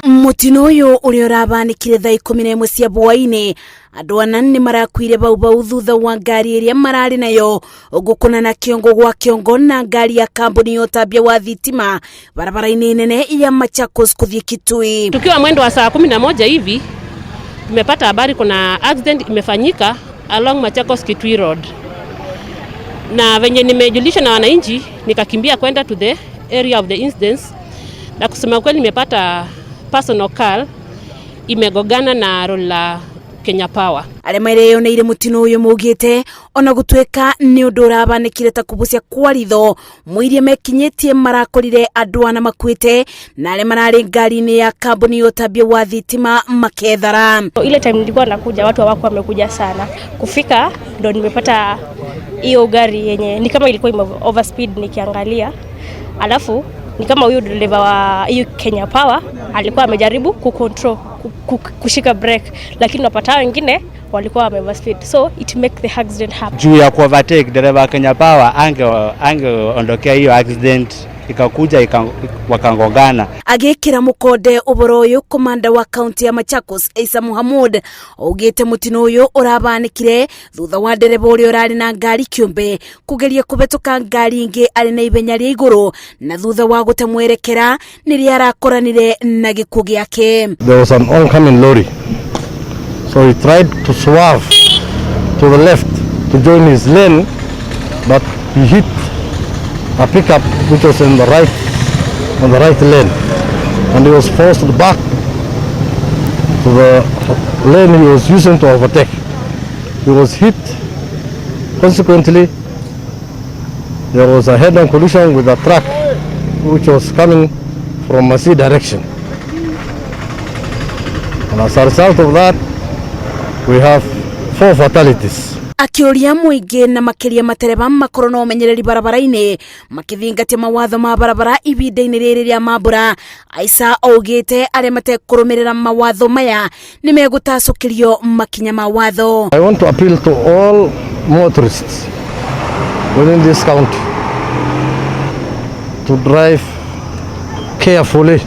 Mũtino ũyũ ũrĩa ũrabanĩkire thaa 11 cia bwainĩ, andũ ana nĩ marakuire bau bau thutha wa ngari ĩrĩa mararĩ nayo gũkũnana kĩongo gwa kĩongo na ngari ya kambuni ya ũtambia wa thitima barabara-inĩ nene ya Machakos kũthiĩ Kitui. Tukiwa mwendo wa saa 11 hivi tumepata habari kuna accident imefanyika along Machakos Kitui Road, na venye nimejulisha na wananchi nikakimbia kwenda to the area of the incidents, na kusema kweli nimepata personal car imegongana na lori la Kenya Power. Arĩa mareyoneire mũtino ũyũ maugĩte ona gũtuĩka nĩ ũndũ ũrabanĩkire ta kũbucia kwa ritho, mũiria mekinyĩtie marakorire andũ ana makuĩte na arĩa mararĩ ngari-inĩ ya kambuni ya ũtambia wa thitima makethara. Ile time nilikuwa nakuja watu hawakuwa wamekuja sana. Kufika ndo nimepata hiyo gari yenye ni kama ilikuwa ime overspeed nikiangalia, alafu ni kama huyu dereva wa hiyo Kenya Power alikuwa amejaribu kucontrol kushika brake, lakini unapata wengine walikuwa wame overspeed, so it make the accident happen. Juu ya kuovertake, dereva wa Kenya Power angeondokea hiyo accident ikakuja wakangongana. Agĩkĩra mũkonde ũhoro ũyũ, komanda wa kaunti ya Machakos Isa Muhamud augĩte mũtino ũyũ ũrabanĩkire thutha wa ndereba ũrĩa ũrarĩ na ngari kĩũmbe kũgeria kũhetũka ngari ingĩ arĩ na ihenya rĩa igũrũ, na thutha wa gũte mwerekera nĩrĩa arakoranire na gĩkuũ gĩake. There was an oncoming lorry, so he tried to swerve to the left to join his lane, but he hit a pickup which was in the right on the right lane, and he was forced back to the lane he was using to overtake. He was hit. Consequently, there was a head-on collision with a truck which was coming from Masii direction. And as a result of that, we have four fatalities. Akĩũria mũingĩ na makĩria matereba makorwo na ũmenyereri barabara-inĩ makĩthingatia mawatho ma barabara ihinda-inĩ rĩrĩ rĩa mambura. Aisa augĩte arĩa matekũrũmĩrĩra mawatho maya nĩ megũtacũkĩrio makinya ma watho. I want to appeal to all motorists within this county to drive carefully,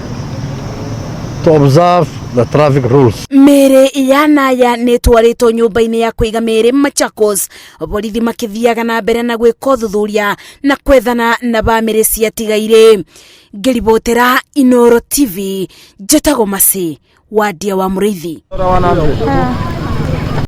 to observe the traffic rules. Mĩĩrĩ ya naya nĩ ĩtwarĩtwo nyũmba-inĩ ya kũiga mĩĩrĩ Machakos, borithi makĩthiaga na mbere na gwĩka ũthuthuria na kwethana na bamĩrĩ ciatigaire. Ngĩribotera Inoro TV, njĩtagwo Masi Wandia wa Mũrĩithi.